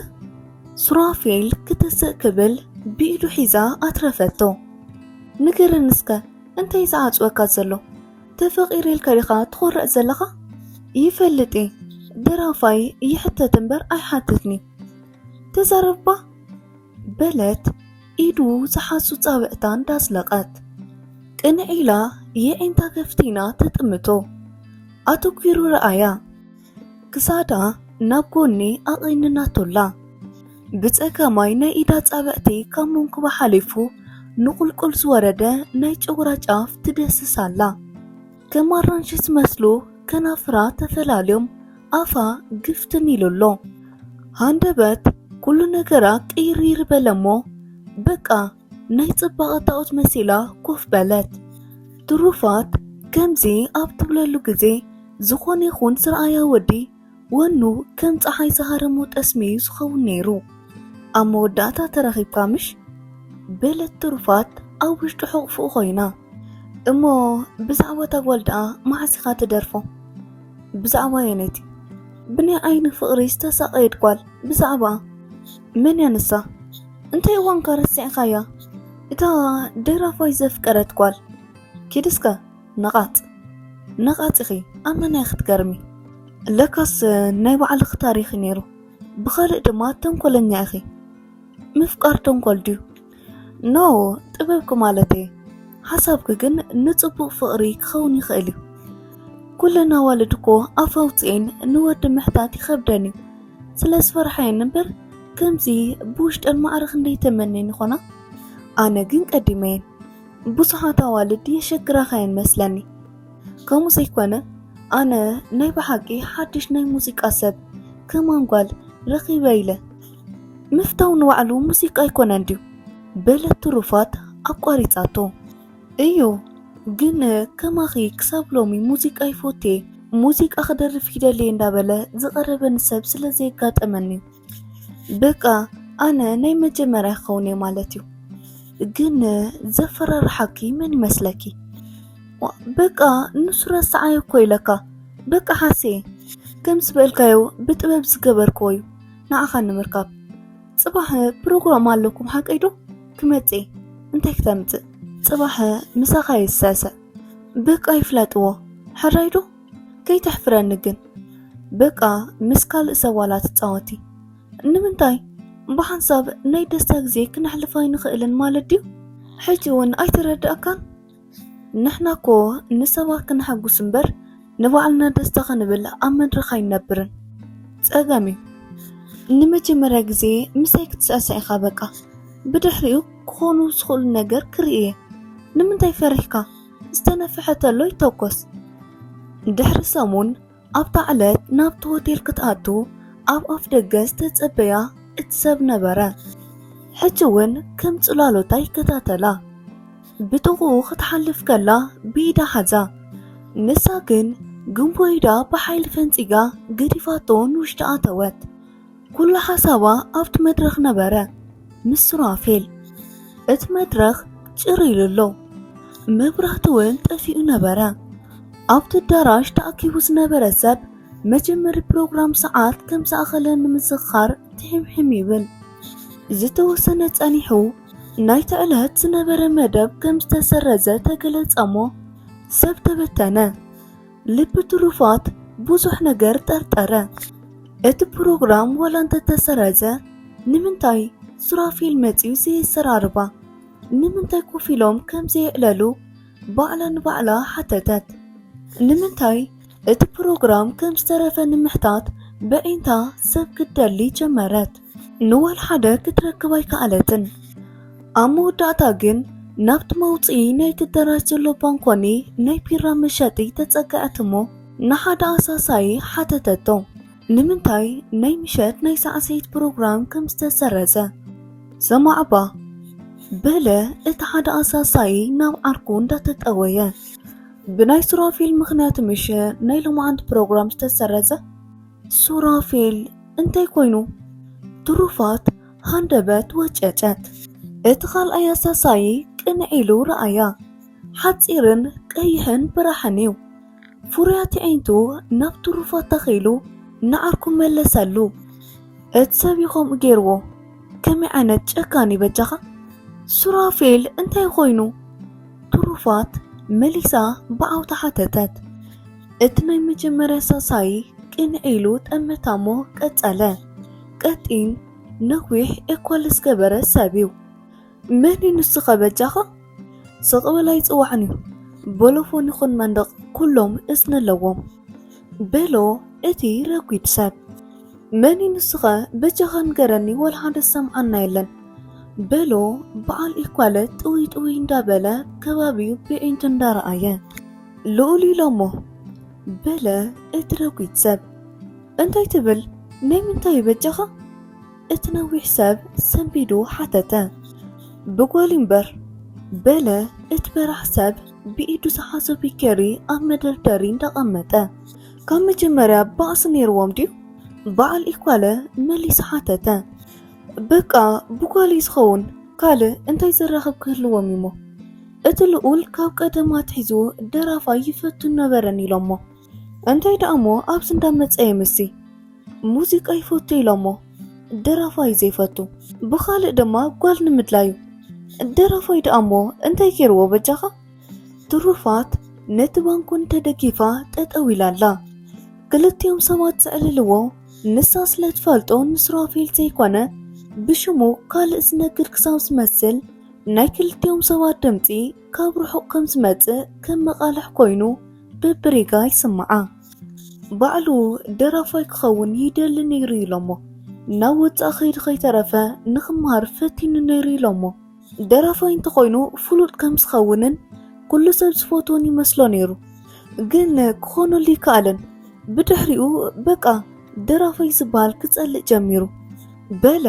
ሱራፌል ክትስእ ክብል ብኢዱ ሒዛ ኣትረፈቶ። ንገረኒ እስከ፣ እንታይ ዝዓጽወካ ዘሎ? ተፈቒረ ኢልካ ዲኻ ትኾርዕ ዘለኻ? ይፈልጥ እየ፣ ደራፋይ ይሕተት እምበር ኣይሓትትኒ። ተዛረብባ፣ በለት ኢዱ ዝሓዙ ጻብዕታ እንዳስለቐት። ቅንዕ ኢላ የዒንታ ከፍቲና ተጥምቶ። ኣተኲሩ ረኣያ። ክሳዳ ናብ ጎኒ ኣቐይንናቶላ። ብጸጋማይ ናይ ኢዳ ጻብዕቲ ካብ መንኩባ ሓሊፉ ንቑልቁል ዝወረደ ናይ ጨጉራ ጫፍ ትደስስ ኣላ። ከም ኣራንሺ ዝመስሉ ከናፍራ ተፈላልዮም ኣፋ ግፍትን ኢሉ ኣሎ። ሃንደበት ኩሉ ነገራ ቅይርይር በለ እሞ በቃ ናይ ጽባቐ ጣኦት መሲላ ኮፍ በለት። ትሩፋት ከምዚ ኣብ ትብለሉ ግዜ ዝኾነ ይኹን ዝረኣያ ወዲ ወኑ ከም ጸሓይ ዝሃረሞ ጠስሚ እዩ ዝኸውን ነይሩ። ኣብ መወዳእታ ተራኺብካ ምሽ? በለት ትሩፋት ኣብ ውሽጢ ሕቑፍኡ ኮይና። እሞ ብዛዕባ እታ ጓል ደኣ መዓስ ኢኻ ትደርፎ? ብዛዕባ የነቲ ብናይ ዓይኒ ፍቕሪ ዝተሳቐየት ጓል ብዛዕባ መን እያ ንሳ? እንታይ እዋንካ ረሲዕካያ? እታ ደራፋይ ዘፍቀረት ጓል። ኪድ እስከ ነቓጽ ነቓጽ ኢኺ። ኣብ መን እያ ክትገርሚ? ለካስ ናይ ባዕልኺ ታሪኽ እዩ ነይሩ። ብኻልእ ድማ ተንኮለኛ ኢኺ። ምፍቃር ተንኮል ድዩ? ኖ፣ ጥበብኪ ማለት እየ። ሓሳብኪ ግን ንጽቡቕ ፍቕሪ ክኸውን ይኽእል እዩ። ኩለን ኣዋልድ እኮ ኣፍ ኣውፅኤን ንወዲ ምሕታት ይኸብደን እዩ። ስለ ዝፈርሓየን እምበር ከምዚ ብውሽጠን ማዕረ ክንደይ ተመነየን ይኾና። ኣነ ግን ቀዲመየን። ብዙሓት ኣዋልድ የሸግራኻየን መስለኒ። ከምኡ ዘይኮነ ኣነ ናይ ብሓቂ ሓድሽ ናይ ሙዚቃ ሰብ ከማን ጓል ረኺበ ኢለ ምፍታው ንባዕሉ ሙዚቃ ኣይኮነን ድዩ? በለት ትሩፋት ኣቋሪጻቶ። እዩ፣ ግን ከማኺ ክሳብ ሎሚ ሙዚቃ ይፈትየ፣ ሙዚቃ ክደርፍ ይደልየ እንዳበለ ዝቐረበኒ ሰብ ስለ ዘየጋጠመኒ እዩ። በቃ ኣነ ናይ መጀመርያ ክኸውን እየ ማለት እዩ። ግን ዘፈራርሓኪ መን ይመስለኪ? ዋ፣ በቃ ንሱ ረስዓዮ እኮ ኢለካ። በቃ ሓሴ፣ ከም ዝበልካዮ ብጥበብ ዝገበርክዎ እዩ ንዓኻ ንምርካብ። ጽባሕ ፕሮግራም ኣለኩም ሓቀይ ዶ? ክመጽእ እየ። እንታይ ክተምጽእ? ጽባሕ ምሳኻ ይሰሰ። በቃ ይፍለጥዎ። ሕራይ ዶ? ከይተሕፍረኒ ግን። በቃ ምስ ካልእ ሰብ ዋላ ትጻወቲ። ንምንታይ? ብሓንሳብ ናይ ደስታ ግዜ ክነሕልፍ ኣይንኽእልን ማለት ድዩ? ሕጂ እውን ኣይተረድኣካን? ንሕና እኮ ንሰባት ክነሐጉስ እምበር ንባዕልና ደስታ ክንብል ኣብ መድረኽ ኣይንነብርን። ጸገም እዩ። ንመጀመርያ ግዜ ምሳይ ክትስዕስዕ ኢኻ በቃ። ብድሕሪኡ ክኾኑ ዝኽእሉ ነገር ክርኢ እየ። ንምንታይ ፈሪሕካ? ዝተነፍሐ ተሎ ይተኮስ። ድሕሪ ሰሙን ኣብታ ዕለት ናብቲ ሆቴል ክትኣቱ ኣብ ኣፍ ደገ ዝተጸበያ እቲ ሰብ ነበረ። ሕጂ እውን ከም ጽላሎታ ይከታተላ። ብጥቕኡ ክትሓልፍ ከላ ብኢዳ ሓዛ። ንሳ ግን ግንቦ ኢዳ ብሓይሊ ፈንጺጋ ገዲፋቶ ንውሽጢ ኣተወት። ኩሉ ሓሳባ ኣብቲ መድረኽ ነበረ፣ ምስ ሱራፌል። እቲ መድረኽ ጭር ኢሉ ኣሎ። መብራህቲ እውን ጠፊኡ ነበረ። ኣብቲ ኣዳራሽ ተኣኪቡ ዝነበረ ሰብ መጀመሪ ፕሮግራም ሰዓት ከም ዝኣኸለ ንምዝኽኻር ትሒምሒም ይብል። ዝተወሰነ ጸኒሑ ናይቲ ዕለት ዝነበረ መደብ ከም ዝተሰረዘ ተገለጸ እሞ ሰብ ተበተነ። ልቢ ትሩፋት ብዙሕ ነገር ጠርጠረ። እቲ ፕሮግራም ዋላ እንተተሰረዘ ንምንታይ ሱራፌል መጺኡ ዘየሰራርባ? ንምንታይ ኮፍ ኢሎም ከም ዘየዕለሉ ባዕላ ንባዕላ ሓተተት። ንምንታይ እቲ ፕሮግራም ከም ዝተረፈ ንምሕታት በዒንታ ሰብ ክትደሊ ጀመረት። ንዋላ ሓደ ክትረክብ ኣይከኣለትን። ኣብ መወዳእታ ግን ናብቲ መውጽኢ ናይ ክደራሽ ዘሎ ባንኮኒ ናይ ቢራ መሸጢ ተጸግዐት እሞ ንሓደ ኣሳሳዪ ሓተተቶ። ንምንታይ ናይ ምሸት ናይ ሳዕስዒት ፕሮግራም ከም ዝተሰረዘ? ስማዕባ፣ በለ እቲ ሓደ ኣሳሳዪ ናብ ዓርኩ እንዳተጠወየ። ብናይ ሱራፌል ምኽንያት ምሽ ናይ ሎማዓንቲ ፕሮግራም ዝተሰረዘ? ሱራፌል እንታይ ኮይኑ? ትሩፋት ሃንደበት ወጨጨት። እቲ ካልኣይ ኣሳሳዪ ቅንዕ ኢሉ ረኣያ። ሓጺርን ቀይሕን ብራሕን እዩ። ፍሩያት ኣዒንቱ ናብ ትሩፋት ተኺሉ ንዓርኩ መለሰሉ። እቲ ሰብ እዩ ከምኡ ገይርዎ። ከመይ ዓይነት ጨካን እዩ በጃኻ? ሱራፌል እንታይ ኮይኑ? ትሩፋት መሊሳ ብዓውታ ሓተተት። እቲ ናይ መጀመርያ ሳሳይ ቅንዕ ኢሉ ጠመታ እሞ ቀጸለ። ቀጢን ነዊሕ ኤኳል ዝገበረ ሰብ እዩ። መን እዩ ንስኸ በጃኻ? ስቕ በል ኣይጽዋዕን እዩ። ቦሎፎን ይኹን መንደቕ ኩሎም እዝኒ ኣለዎም። በሎ እቲ ረጒድ ሰብ። መን እዩ ንስኸ በጃኻ ንገረኒ፣ ወላ ሓደ ዝሰምዓና የለን። በሎ በዓል ኢኳለ ጥውይ ጥውይ እንዳበለ ከባቢኡ ብዒንቱ እንዳረኣየ። ልኡል ኢሎሞ በለ እቲ ረጒድ ሰብ። እንታይ ትብል? ናይ ምንታይ እዩ በጃኻ? እቲ ነዊሕ ሰብ ሰንቢዱ ሓተተ። ብጓል እምበር በለ እቲ በራሕ ሰብ ብኢዱ ዝሓዞ ቢኬሪ ኣብ መደርደሪ እንዳቐመጠ። ካብ መጀመርያ ባእሲ ነይርዎም ድዩ? በዓል ኢኳለ መሊሱ ሓተተ። በቃ ብጓል እዩ ዝኸውን፣ ካልእ እንታይ ዘራኽብ ክህልዎም እዩሞ? እቲ ልኡል ካብ ቀደም ኣትሒዙ ደራፋይ ይፈቱ ነበረን ኢሎሞ። እንታይ ደኣሞ ኣብዚ እንዳመጸ የምሲ? ሙዚቃ ይፈቱ ኢሎሞ፣ ደራፋይ ዘይፈቱ። ብኻልእ ድማ ጓል ንምድላዩ። ደራፋይ ደኣሞ እንታይ ገይርዎ በጃኻ? ትሩፋት ነቲ ባንኮን ተደጊፋ ጠጠው ኢላ ኣላ። ክልቲኦም ሰባት ዘዕልልዎ ንሳ ስለ ትፈልጦ ንሱራፌል ዘይኮነ ብሽሙ ካልእ ዝነግር ክሳብ ዝመስል ናይ ክልቲኦም ሰባት ድምጺ ካብ ርሑቕ ከም ዝመጽእ ከም መቓልሕ ኮይኑ በብሪጋ ይስምዓ። ባዕሉ ደራፋይ ክኸውን ይደሊ ነይሩ ኢሎሞ። ናብ ወጻኢ ከይዱ ከይተረፈ ንኽመሃር ፈቲኑ ነይሩ ኢሎሞ። ደራፋይ እንተኾይኑ ፍሉጥ ከም ዝኸውንን ኩሉ ሰብ ዝፈትዎን ይመስሎ ነይሩ። ግን ክኾነሉ ይከኣልን። ብድሕሪኡ በቃ ደራፋይ ዝበሃል ክጸልእ ጀሚሩ። በለ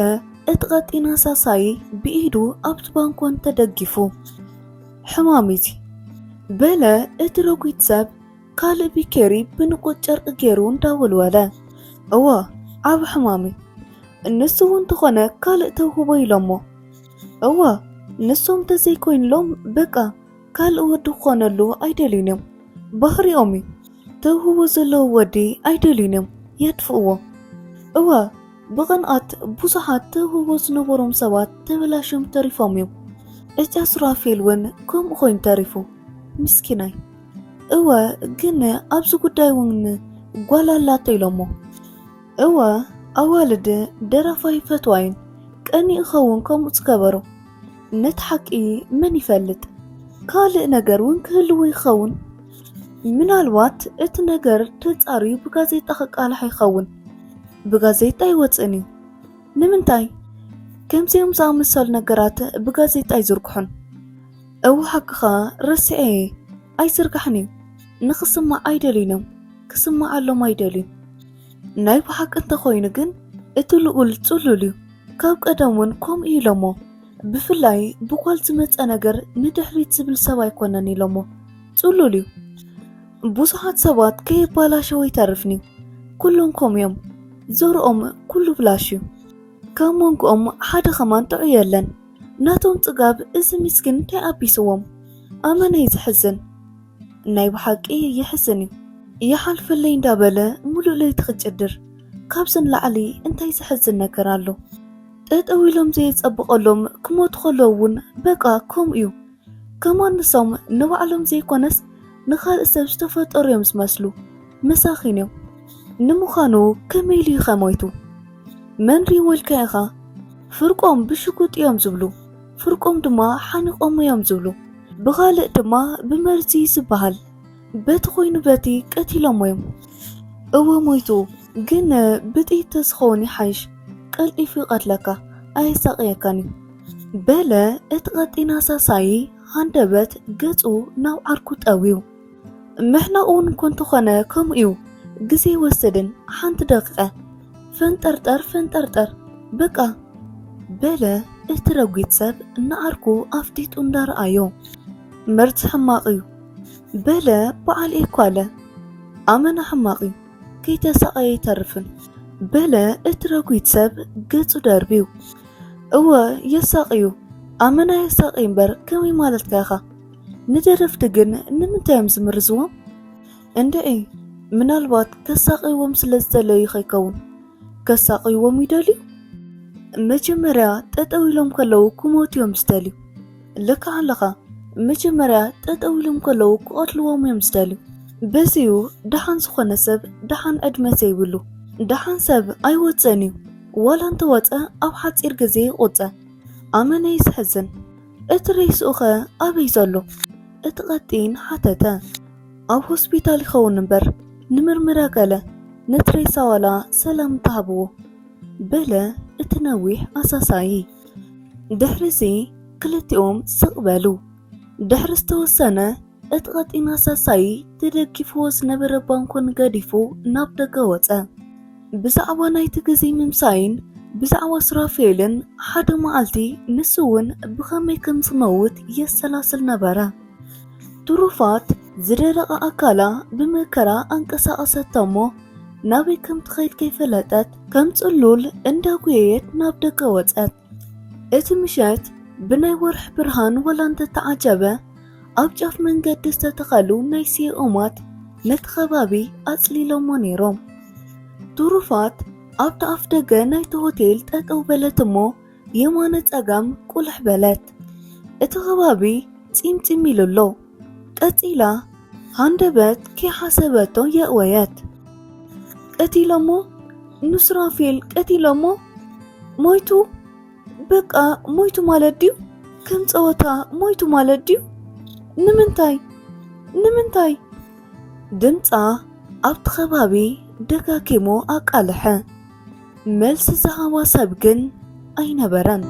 እቲ ቀጢና ሳሳይ ብኢዱ ኣብቲ ባንኮን ተደጊፉ። ሕማም እዩ። በለ እቲ ረጒድ ሰብ ካልእ ቢኬሪ ብንቑጽ ጨርቂ ገይሩ እንዳወልወለ። እወ፣ ዓቢ ሕማም እዩ። ንሱ እውን እንተኾነ ካልእ ተውህቦ ኢሎሞ። እወ፣ ንሶም ተዘይኮይንሎም በቃ ካልእ ወዲ ክኾነሉ ኣይደልዩን እዮም። ባህሪኦም እዩ። ተውህቦ ዘለዎ ወዲ ኣይደልዩን እዮም፣ የጥፍእዎ። እወ፣ ብቕንኣት ብዙሓት ተውህቦ ዝነበሮም ሰባት ተበላሽዮም ተሪፎም እዮም። ዕጫ ሱራፌል እውን ከምኡ ኮይኑ ተሪፉ። ምስኪናይ። እወ፣ ግን ኣብዚ ጉዳይ እውን ጓል ኣላቶ ኢሎሞ። እወ፣ ኣዋልድ ደራፋይ ይፈትዋ እየን። ቀኒኡ ይኸውን ከምኡ ዝገበሮ። ነቲ ሓቂ መን ይፈልጥ? ካልእ ነገር እውን ክህልዎ ይኸውን። ምናልባት እቲ ነገር ተጻርዩ ብጋዜጣ ክቃላሕ ይኸውን። ብጋዜጣ ይወጽእን እዩ። ንምንታይ? ከምዚኦም ዝኣመሰሉ ነገራት ብጋዜጣ ኣይዝርግሑን። እወ፣ ሓቅኻ፣ ረሲዐ እየ። ኣይዝርጋሕን እዩ። ንኽስማዕ ኣይደልዩን እዮም። ክስምዓሎም ኣይደልዩን። ናይ ብሓቂ እንተኾይኑ ግን እቲ ልኡል ጽሉል እዩ። ካብ ቀደም እውን ከምኡ ኢሎሞ። ብፍላይ ብጓል ዝመጸ ነገር ንድሕሪት ዝብል ሰብ ኣይኮነን ኢሎሞ። ጽሉል እዩ። ብዙሓት ሰባት ከየባላሸወ ኣይተርፍን እዩ። ኩሎም ከምኡ እዮም። ዘርኦም ኩሉ ብላሽ እዩ። ካብ መንጎኦም ሓደ ኸማን ጥዑይ የለን። ናቶም ጽጋብ እዚ ምስኪን እንታይ ኣቢስዎም? ኣመና እዩ ዘሕዝን። ናይ ብሓቂ የሕዝን እዩ። ይሓልፈለይ እንዳበለ ሙሉእ ለይቲ ክጭድር። ካብዚ ንላዕሊ እንታይ ዘሕዝን ነገር ኣሎ? ጠጠው ኢሎም ዘየጸብቐሎም ክሞቱ ከለዉ እውን በቃ ከምኡ እዩ። ከማን ንሶም ንባዕሎም ዘይኮነስ ንኻልእ ሰብ ዝተፈጠሩ እዮም ዝመስሉ። መሳኺን እዮም። ንምዃኑ ከመይ ኢሉ እዩ ኸ ሞይቱ? መን ሪእዎ ኢልካ ኢኻ? ፍርቆም ብሽጉጥ እዮም ዝብሉ፣ ፍርቆም ድማ ሓኒቆም እዮም ዝብሉ፣ ብኻልእ ድማ ብመርዚ እዩ ዝበሃል። በቲ ኮይኑ በቲ ቀቲሎሞ እዮም። እወ ሞይቱ፣ ግን ብጥይት ተዝኸውን ይሓይሽ፣ ቀልጢፉ ይቐትለካ፣ ኣየሳቕየካን እዩ። በለ እቲ ቀጢና ሳሳይ ሃንደበት ገጹ ናብ ዓርኩ ጠውዩ። ምሕናቕ እውን እኮ እንተኾነ ከምኡ እዩ፣ ግዜ ይወስድን ሓንቲ ደቂቐ። ፈንጠርጠር ፈንጠርጠር፣ በቃ በለ እቲ ረጒድ ሰብ ንዓርኩ ኣፍጢጡ እንዳረኣዮ። መርዚ ሕማቕ እዩ በለ በዓል ኤኳለ። ኣመና ሕማቕ እዩ፣ ከይተሳቐየ ኣይተርፍን በለ እቲ ረጒድ ሰብ ገጹ ደርብዩ። እወ የሳቒ እዩ፣ ኣመና የሳቒ እምበር ከመይ ማለትካ ኢኻ? ንደረፍቲ ግን ንምንታይ እዮም ዝምርዝዎም? እንድዒ ምናልባት ከሳቕይዎም ስለ ዝደለዩ ከይከውን። ከሳቕይዎም ይደልዩ? መጀመርያ ጠጠው ኢሎም ከለዉ ክሞቱ እዮም ዝደልዩ። ልክዕ ኣለኻ። መጀመርያ ጠጠው ኢሎም ከለዉ ክቐትልዎም እዮም ዝደልዩ። በዚኡ ደሓን ዝኾነ ሰብ ደሓን ዕድመ ዘይብሉ። ደሓን ሰብ ኣይወፅእን እዩ። ዋላ እንተወፀ ኣብ ሓፂር ግዜ ይቑፀ። ኣመነይ ዘሕዝን። እቲ ሬስኡኸ ኣበይ ዘሎ? እቲ ቀጢን ሓተተ። ኣብ ሆስፒታል ይኸውን እምበር ንምርመራ ገለ ነቲ ሬሳ ዋላ ሰላም ተሃብዎ። በለ እቲ ነዊሕ ኣሳሳዪ። ድሕሪዚ ክልቲኦም ስቕ በሉ። ድሕሪ ዝተወሰነ እቲ ቀጢን ኣሳሳዪ ተደጊፍዎ ዝነበረ ባንኮኒ ገዲፉ ናብ ደገ ወጸ። ብዛዕባ ናይቲ ግዜ ምምሳይን ብዛዕባ ሱራፌልን ሓደ መዓልቲ ንሱ እውን ብኸመይ ከም ዝመውት የሰላስል ነበረ። ትሩፋት ዝደረቐ ኣካላ ብመከራ ኣንቀሳቐሰቶ እሞ ናበይ ከም ትኸይድ ከይፈለጠት ከም ጽሉል እንዳጎየየት ናብ ደገ ወጸት። እቲ ምሸት ብናይ ወርሒ ብርሃን ዋላ እንተተዓጀበ፣ ኣብ ጫፍ መንገዲ ዝተተኸሉ ናይ ስየ ኦማት ነቲ ከባቢ ኣጽሊሎሞ ነይሮም። ትሩፋት ኣብቲ ኣፍ ደገ ናይቲ ሆቴል ጠጠው በለት እሞ የማነ ጸጋም ቁልሕ በለት። እቲ ከባቢ ጺምጺም ኢሉ ኣሎ። ቀጺላ ሃንደበት ከይሓሰበቶ የእወየት። ቀቲሎሞ፣ ንሱራፌል ቀቲሎሞ፣ ሞይቱ፣ በቃ ሞይቱ ማለት ድዩ? ከም ጸወታ ሞይቱ ማለት ድዩ? ንምንታይ? ንምንታይ? ድምጻ ኣብቲ ከባቢ ደጋጊሙ ኣቃልሐ። መልሲ ዝሃባ ሰብ ግን ኣይነበረን።